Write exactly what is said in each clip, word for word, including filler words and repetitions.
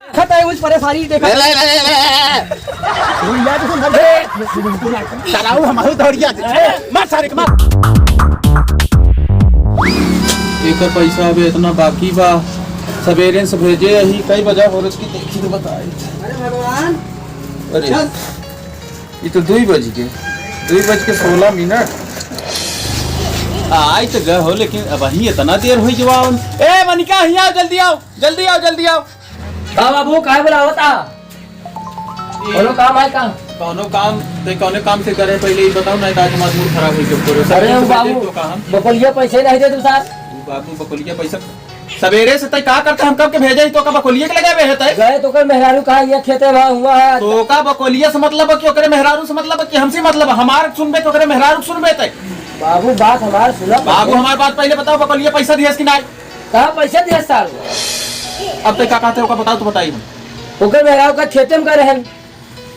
खत है, उस परेशानी देखा। ले, ले, ले, ले, ले। भैया, तो समझ गए। चलाओ, हम आऊ दौड़िया। ए, मार सारे के, मार। एकर पैसा अबे इतना बाकी बा, सवेरे से भेजे ही, कई बजा हो रही की देखी तो बताई। अरे भगवान। अरे, चल। ये तो दुई बज गए, दुई बज के सोलह मिनट। आई तो गए हो, लेकिन अब वहीं इतना देर हो जवाब। ए मनिका, हियाँ आओ, जल्दी आओ, जल्दी आओ, जल्दी आओ। का बाबू, काहे बुलावत आ? ए, कौनो काम है का? कौनो काम, ते कौने काम से करे, पहले ये बताओ, नहीं तो आज हमारा मूड खराब हो गया पूरे। अरे सवेरे से बाबू, तो काम। बकलिया पैसे नहीं दे तू सार। बाबू, बकलिया पैसा सवेरे से तय का करते, हम कब के भेजे ही तो का बकलिया के लगे हुए है तय? गए तो कर मेहरारू कहा ये खेते वहाँ हुआ है। तो का बकलिया से मतलब है कि ओकरे मेहरारू से मतलब है कि हमसे मतलब है? हमार सुनबे कि ओकरे मेहरारू के सुनबे तय? बाबू, बात हमार सुना बाबू, पहले। हमार बात पहले बताओ, बकलिया पैसा दियस कि नहीं? कहाँ पैसा दिया सार? अब तय का कहते हो, का बताओ तो बताइए। ओकर मेहरारू का खेते में करे हैं।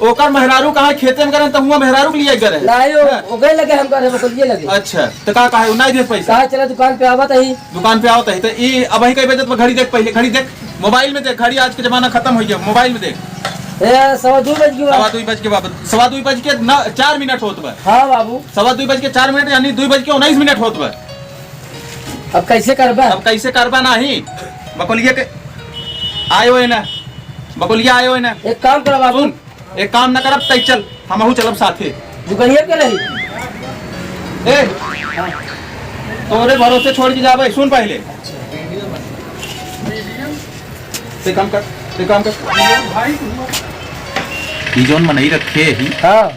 ओकर मेहरारू कहाँ खेते में करे हैं, तो हुआ मेहरारू के लिए करे हैं। नहीं, ओ-, हाँ। ओकरे लगे हम करे, ओकर लिए लगे। अच्छा, तो का कहे, नहीं देत पैसा? कहा चला दुकान पे आवत ही। दुकान पे आवत ही, तो ई अब ही कई बजे तो घड़ी देख, पहले घड़ी देख, मोबाइल में देख, घड़ी आज के जमाना खत्म हो गया, मोबाइल में देख। ए, सवा दू बज गया। सवा दू बज के बाबत, सवा दू बज के ना, चार मिनट होत बा। हाँ बाबू। सवा दू बज के चार मिनट, यानी दू बज के उन्नीस मिनट होत बा। अब कैसे करबा? अब कैसे करबा नाही? बकलिया के आयो है ना, बकलिया आयो है ना। एक काम करा बाबू। सुन, एक काम ना करब, तै चल, हमहू चलब साथे। दुकनिया के रही? ए, तोरे भरोसे छोड़ के जाबे, सुन पहले। ते काम कर, ते काम कर। ई जौन मनई रखे ही, हाँ।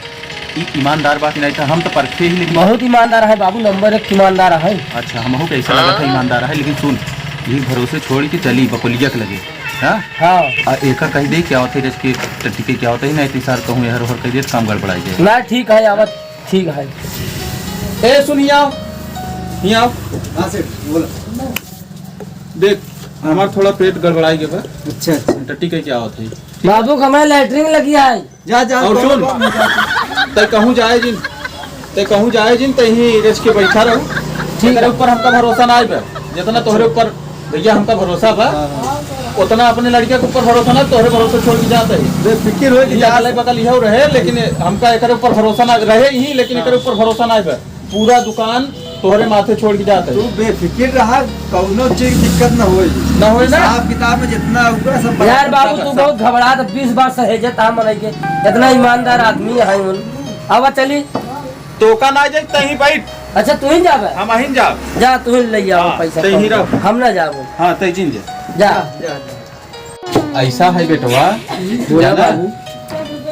ई ईमानदार बा कि नहीं, तो हम तो परखे ही, लेकिन बहुत ईमानदार है बाबू, नंबर एक ईमानदार है। अच्छा, हमहू के ऐसा लगा था ईमानदार है, लेकिन सुन, ई भरोसे छोड़ के चली बकलिया के लगे, हाँ? हाँ। आ एका कह दे क्या होते, जैसे कि टट्टी के क्या होते ही ना, इतनी सार कहूँ यार, और कह दे तो काम गड़बड़ाई जाए। ना, ठीक है, आवत ठीक है। ए, सुन, हियाँ आओ, हियाँ आओ। हाँ सेठ, बोलो। देख, हमार थोड़ा पेट गड़बड़ाई गए बा। अच्छा, अच्छा। टट्टी के क्या होते है? बाबू, हमारे लैट्रिन लगी है। जा, जा, और सुन, तै कहूँ जाए जिन, तै कहूँ जाए जिन, तै ही रच के बैठा रहू। ठीक है। तेरे ऊपर हमका भरोसा ना आइबे, जितना तोहरे ऊपर भैया हमका भरोसा बा, हाँ, हाँ। उतना अपने लड़के के ऊपर भरोसा ना, तोहरे भरोसे छोड़ के जात है। बेफिक्र हो कि ये जा अगले बगल इहो रहे, लेकिन हमका एकरे ऊपर भरोसा ना रहे ही, लेकिन हाँ। एकरे ऊपर भरोसा ना आइबे। पूरा दुकान तोहरे माथे छोड़ के जात है। तू बेफिक्र रहा, कौनो चीज दिक्कत न होई। न होई ना? हिसाब किताब में जितना होगा सब यार बराबर बाबू, तू सब। बहुत घबरात, बीस बार सहेजे ता मनई के, इतना ईमानदार आदमी है उन। अब चली। तो का ना जाई, तहीं बैठ। अच्छा, तू ही जाबे? हम अहिन जाब। जा, तू ही ले जाओ हाँ, पैसा तहीं कम। रहो। हम ना जाबो। हाँ, तहीं जिन जा। जा। जा, जा। ऐसा है बेटवा, बोला जाना? बाबू।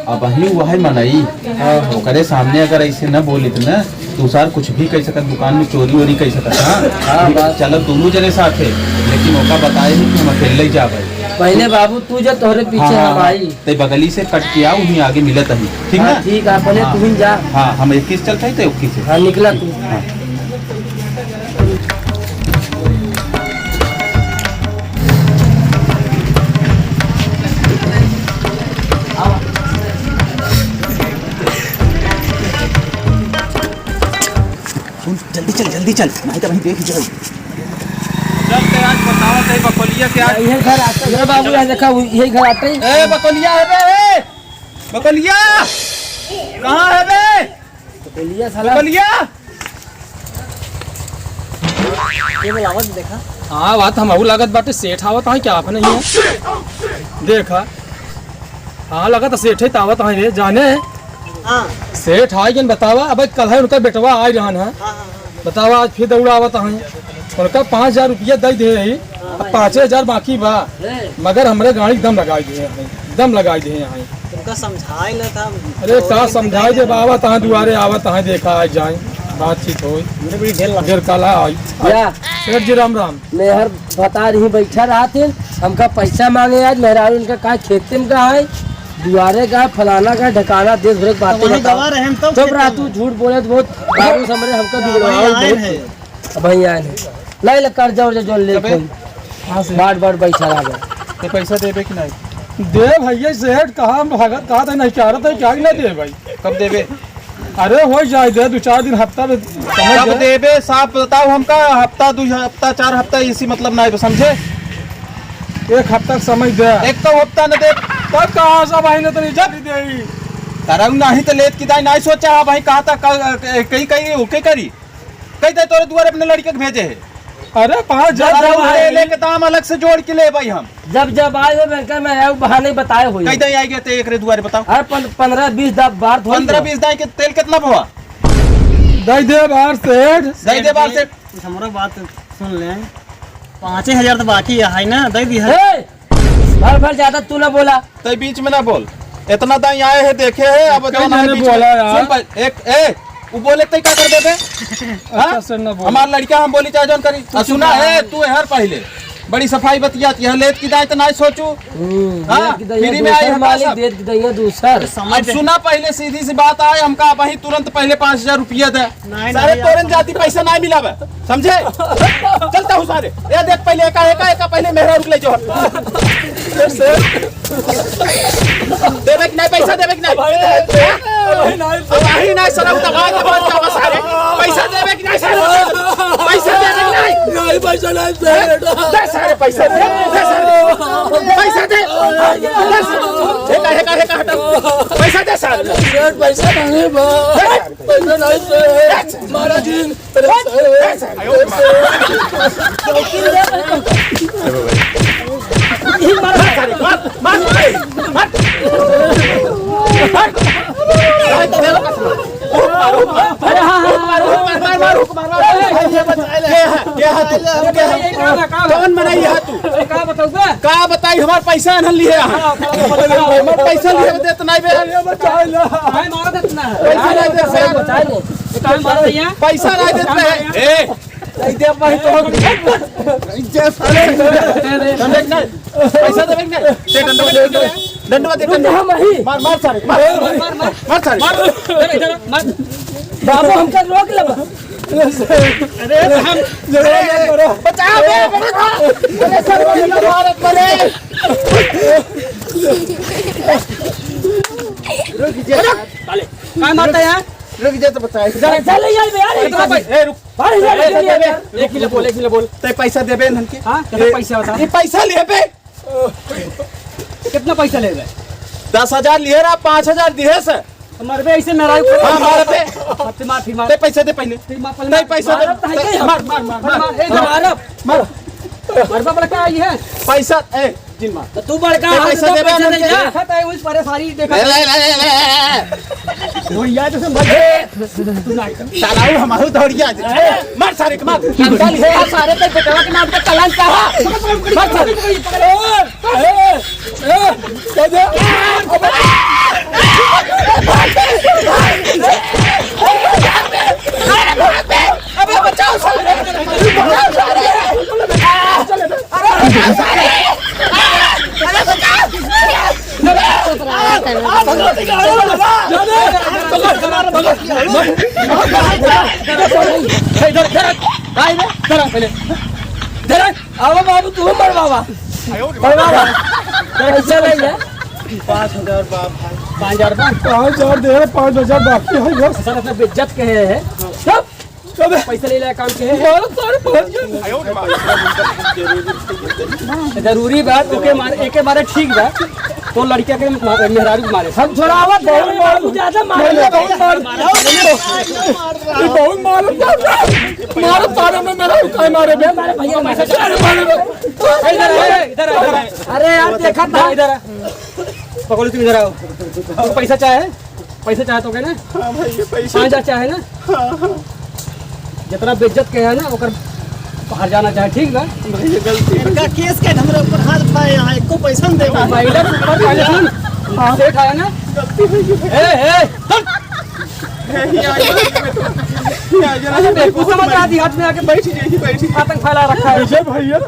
अब ही वो है मनई। हाँ। ओकरे सामने अगर ऐसे न बोलित न, तू सार कुछ भी कह सकत, दुकान में चोरी वोरी कह सकत, हाँ? हाँ, अभी बात चलब दोनों जने साथे, लेकिन ओका बताए ही कि हम अकेले ही जाबे। पहले बाबू तू जा, तोहरे पीछे हाँ, हाँ, हम हाँ। आई। ते बगली से कट के आओ, वहीं आगे मिलत ही, ठीक हाँ, ना? ठीक है, पहले हाँ। तू ही जा। हाँ, हम इक्कीस चलते हैं, ते इक्कीस से। हाँ, निकला तू। हाँ। सुन, जल्दी चल, जल्दी चल, नहीं तो वहीं देख जाओ। चल के आज बतावत है बकलिया के आज। यही घर आता है बाबू, यहाँ देखा, यही घर आता है। ए, बकलिया है बे, ए, बकलिया, कहाँ है बे? बकलिया साला। बकलिया। ये बोलावत देखा। हाँ, बात हमहू लागत बाटे, सेठ आवत है क्या, अपने ही देखा। हाँ, लगत सेठे तावत है रे, जाने। हाँ। सेठ आए गन बतावा, अब कल है उनका बेटवा आए रहन है। हाँ, हाँ, हाँ। बतावा, आज फिर दौड़ावत है। उनका पाँच हजार रुपया दे दे ही, हाँ, अब पाँचे हजार बाकी बा। ले। मगर हमरे गाड़ी एकदम लगाई दे हैं, एकदम लगाई दे हैं। उनका समझाए ना था। अरे, का समझाए दे बाबा, तहाँ दुआरे आवत है, देखा, आज जाए, बातचीत होई। हमरे बड़ी ढेर लगा। ढेर काला आई। या। सेठ जी, राम राम। मेहर भतार ही बैठा रहत हैं, हमका पैसा मांगे आज, मेहरारू इनका कहा खेते में का है, दुआरे का, फलाना का, ढकाना, देश भर के बातें तो वहीं बताओ। गवा रहे हम तो चुप खेते रह में। तू, झूठ बोले तो बहुत, बाबू समझे हमका बिगड़वाओ वहीं आए बहुत। हैं। अब वहीं आए हैं। नहीं ले कर्जा उर्जा जोन ले कबे? कोई। हाँ से। बाट बाट बैठा रहा बे। तो पैसा देबे कि नहीं? दे भैया सेठ, कहा हम भगत कहा था नहीं, क्या रहा था, क्या नहीं दे भाई। कब देबे? अरे, हो जाए दे, दो चार दिन, हफ्ता में समय कब दे। देबे, साफ बताओ हमका, हफ्ता, दो हफ्ता, चार हफ्ता, इसी मतलब ना है, समझे? एक हफ्ता के समय दे। एक तो हफ्ता न दे। तब कहाँ से भाई ने तो इज्जत ही देई। तरंग नाही तो लेत की दाई नाही सोचा है भाई, कहाँ तक कल, ए, कई, कई, ओके करी। कई दे तोरे दुआरे अपने लड़के के भेजे है। अरे पाँच हजार जब ले, ले। लेके दाम अलग से जोड़ के ले भाई हम। जब, जब आए हो बैंक में आए, बहाने बताए हो। कई दे आई गए ते एकरे दुआरे बताओ। अरे पन-, पन्द्रह बीस दा-, बार थोड़ी पन्द्रह हुआ। बीस दाई के तेल कितना भवा? दे दे बार सेठ। दे दे बार सेठ। कुछ हमरो बात सुन ले। पाँचे हजार तो बाकी है ना, दे दी है। ए, भर भर ज्यादा तू ना बोला। तै बीच में ना बोल। इतना दाई आए है, देखे है, अब कई जौन है मैंने बीच में। बोला यार। सुन भाई, एक, ए, वो बोले तै का कर देबे? हाँ? अच्छा से ना बोल। हमार लड़का हम बोली चाहे जौन करी। आ, सुना है, तू हर पहले बड़ी सफाई बतियात, यह लेत की दाई तो ना सोचू। हम्म, हाँ, देत की दहिया फ्री में आई दूसर है मालिक, पैसा। देत की दहिया दूसर। अब सुना, पहले सीधी सी बात आए, हमका वही तुरंत पहले पाँच हजार रुपया दे। नहीं, सारे नहीं, तोरन आप जाति पैसा नहीं मिला बे, समझे? चलता हूँ सारे। ये देख पहले एका, एका, एका पहले मेहरा रुक ले जो। देबे कि नहीं पैसा, देबे कि नहीं? भाई नहीं, भाई नहीं। अब वही नहीं सर, उठा के बात कर सारे। पैसा देबे कि नहीं सर? पैसा देबे कि नहीं? नहीं, पैसा नहीं, सर। दे सारे पैसा दे, दे सारे। पैसा दे। दे सारे। हे का, हे का, हे का हटा। पैसा दे सारे। सर, पैसा नहीं बा। दे सारे। पैसा नहीं, सर। दे सारे। महाराज जी, अरे सर। दे सारे। मार सारे, मार, मार, मार। मार। अरे हाँ, हाँ, हाँ। मार, मार, मार, मार, मार। ये है, ये है तू, ये है। कौन बनाई है तू? अरे का बताऊँ बे? का बताई, हमार पैसा न लिए है। हाँ, का बताऊँ? हमार पैसा लिए देत नहीं बे। अरे बचाए ला। भाई मार देत ना। पैसा नहीं देत बे। बचाए ले। ये काम मार भैया। पैसा नहीं देत बे। ए, नहीं दे भाई तो। ये साले। पैसा देबे कि नहीं? दे डंडवा दे, डंडवा दे, डंडवा दे। हम ही। मार, मार सारे, मार। मार, मार। मार सारे। मार, इधर, इधर, मार। बाबू, हमका रोक ले बा। अरे, हम जरा मत करो। बचाओ बे, बचाओ। अरे, सर, वो तो मारत मरे। रुक जा। साले, का मारता है यार? रुक जा तो बताए। जरा चल यार, यार, इतना भाई, ए, रुक। भाई, ए, यार, ए, यार, ए, यार। एक मिनट बोल, एक मिनट बोल। ते पैसा देबे इनके? हाँ, कितना ए, पैसा बता? ये पैसा लिए बे। कितना पैसा ले रहे? दस हजार लिए रहा, पाँच हजार दिए से। तो मरबे ऐसे मेहरारू को। हाँ, मार बे। माफी, माफी, माफी। ते पैसा दे पहले। ते मार, पहले ते मार। पैसा दे। मारब तो है ते क्या? मार, मार, मार, मार, मार। मार, ए, मार। मारब। मार। मरबा बड़ा का आई है? पैसा, ए, जिन मार। तो तू बड़का ते हाथ पैसा से देबे पैसा ना दे के? जा। देखा था उस परेशानी, देखा ले, था। ले, ले, ले, ले। भैया तो समझ। ए, साला वो हमारू दौड़िया जे। मार सारे के मार। अंकल, हे सारे के बेटवा के नाम पे कलंक कहा। मार सारे। अबे बचाओ सारे। बचाओ सारे। अरे बचाओ सारे। अरे बचाओ। इधर, इधर, इधर, इधर, पहले। इधर, आओ बाबू, तू मर बाबा। मर बाबा। पैसा ले ले। पाँच हजार बाप भाई। पाँच हजार बाप? पाँच हजार दे, पाँच हजार बाकी है बस। सर, अपना बेइज्जत कहे है। चुप। पैसा ले ले, काम के है। मारो सारे पाँच हजार। जरूरी बात, ओके मारे, एके मारे ठीक बा। तो लड़किया के मा-, मेहरारू के मारे। हम छोड़ावत है। बहुत मार, ज्यादा मार। बहुत मार। ये बहुत मार। मारो सारे में मेहरारू काहे मारे बे? मारे भैया, मारे। अरे मारे बे। इधर आ, इधर आ, इधर आ। अरे यार, देखा था। इधर आ। पकड़ो, तुम इधर आओ। तुम पैसा चाहे? पैसा चाहे तो कहना? हाँ भाई, ये पैसा पाँच हजार चाहे ना? हाँ, हाँ। जितना बेइज्जत के है ना, ओकर बाहर जाना चाहे, ठीक बा? भाई, ये गलती है। इनका केस के हमरे ऊपर हाथ उठाए, यहाँ एको पैसा नहीं देगा। महिला के ऊपर पहले सुन, हाँ। सेठ आया ना? गलती हो गई भाई। ए, ए, सुन। ए, ये आ गया, ये आ गया। अरे, बेवकूफ समझ आदि हाथ में आके बैठ, यही बैठ। आतंक फैला रखा है। विजय भैया,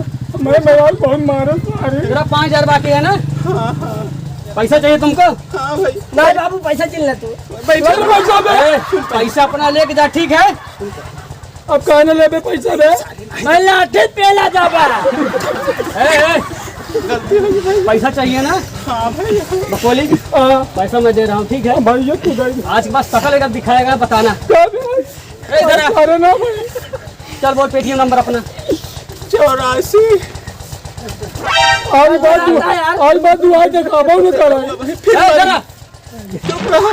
मैं मोबाइल बहुत मारा था, अरे। तेरा पाँच हजार बाकी है ना? हाँ, हाँ। पैसा चाहिए तुमको? हाँ भाई। नहीं बाबू, पैसा चिल्ला तू। पैसा तो पैसा दे। ए, पैसा अपना लेके जा, ठीक है? अब काहे ना लेबे पैसा बे? मैं लाठी पेला जाबा। ए, ए, गलती हो गई भाई। पैसा चाहिए ना? हाँ भाई। बकोली, हाँ। पैसा मैं दे रहा हूँ, ठीक है? भाई, ये तू गई। आज के बाद शकल अगर दिखाएगा, बताना। क्या बे? ए, इधर आ। अरे ना भाई। चल, बोल पेटीएम नंबर अपना। चौरासी। आई बात तू, आई बात तू, आई देखा, बहुत करा। फिर ए, जरा। चुप रहो।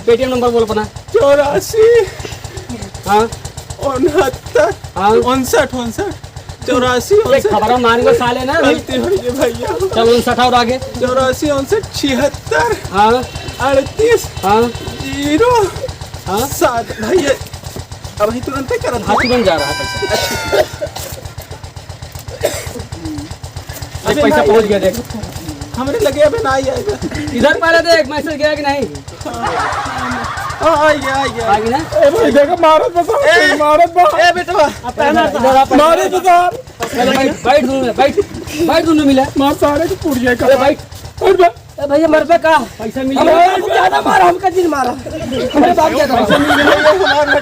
पेटीएम नंबर बोल अपना। चौरासी। हाँ। उनहत्तर। हाँ। उनसठ, उनसठ। चौरासी, ये उनसठ। खबरा मारेंगे साले ना अभी। गलती हुई है भैया। चल, उनसठ और आगे। चौरासी, उनसठ, छिहत्तर। हाँ। अड़तीस। हाँ। जीरो। हाँ। सात। भैया, अबहीं तुरंते करत हाँ, है। तुरंत जा रहा है पैसा। देख, अबे पैसा नहीं। पहुंच गया, देख। हमरे लगे अबे ना आई आएगा। इधर पहले देख, मैसेज गया कि नहीं? हाँ, आ गया, आ गया। आ गया ना? ए भाई, देखो, मारत बता, ए, मारत बा। ए बेटवा। अब पहला इधर आप मारत बता। बैठ, बैठ दोनों में, बैठ। बैठ दोनों मिला। मार सारे को फूट जाएगा। अरे बैठ। बैठ बा। ए भैया, मर पे का? पैसा मिल गया। हमरे बाप ज्यादा मारा, हमका जिन मारा। हमरे बाप ज्यादा मारा। पैसा मिल गया।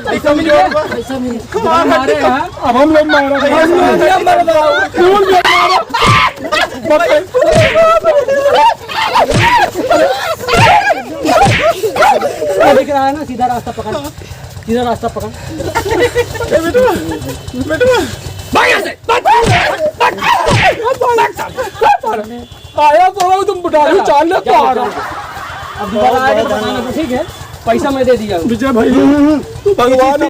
पैसा मिल गया। पैसा मिल गया। हमारे यहाँ अब हम लोग मारा। हम लोग मर गए। दिख रहा है ना, सीधा रास्ता पकड़, सीधा रास्ता पकड़। ए बेटवा, बेटवा। भाग यहाँ से, भाग, भाग, भाग, भाग, भाग। आया तो तुम बुढ़ा लो, चाल ले, क्या पार। अब दोबारा आएगा तो बताना, तो ठीक है, पैसा मैं दे दिया हूँ। विजय भाई, तू भगवान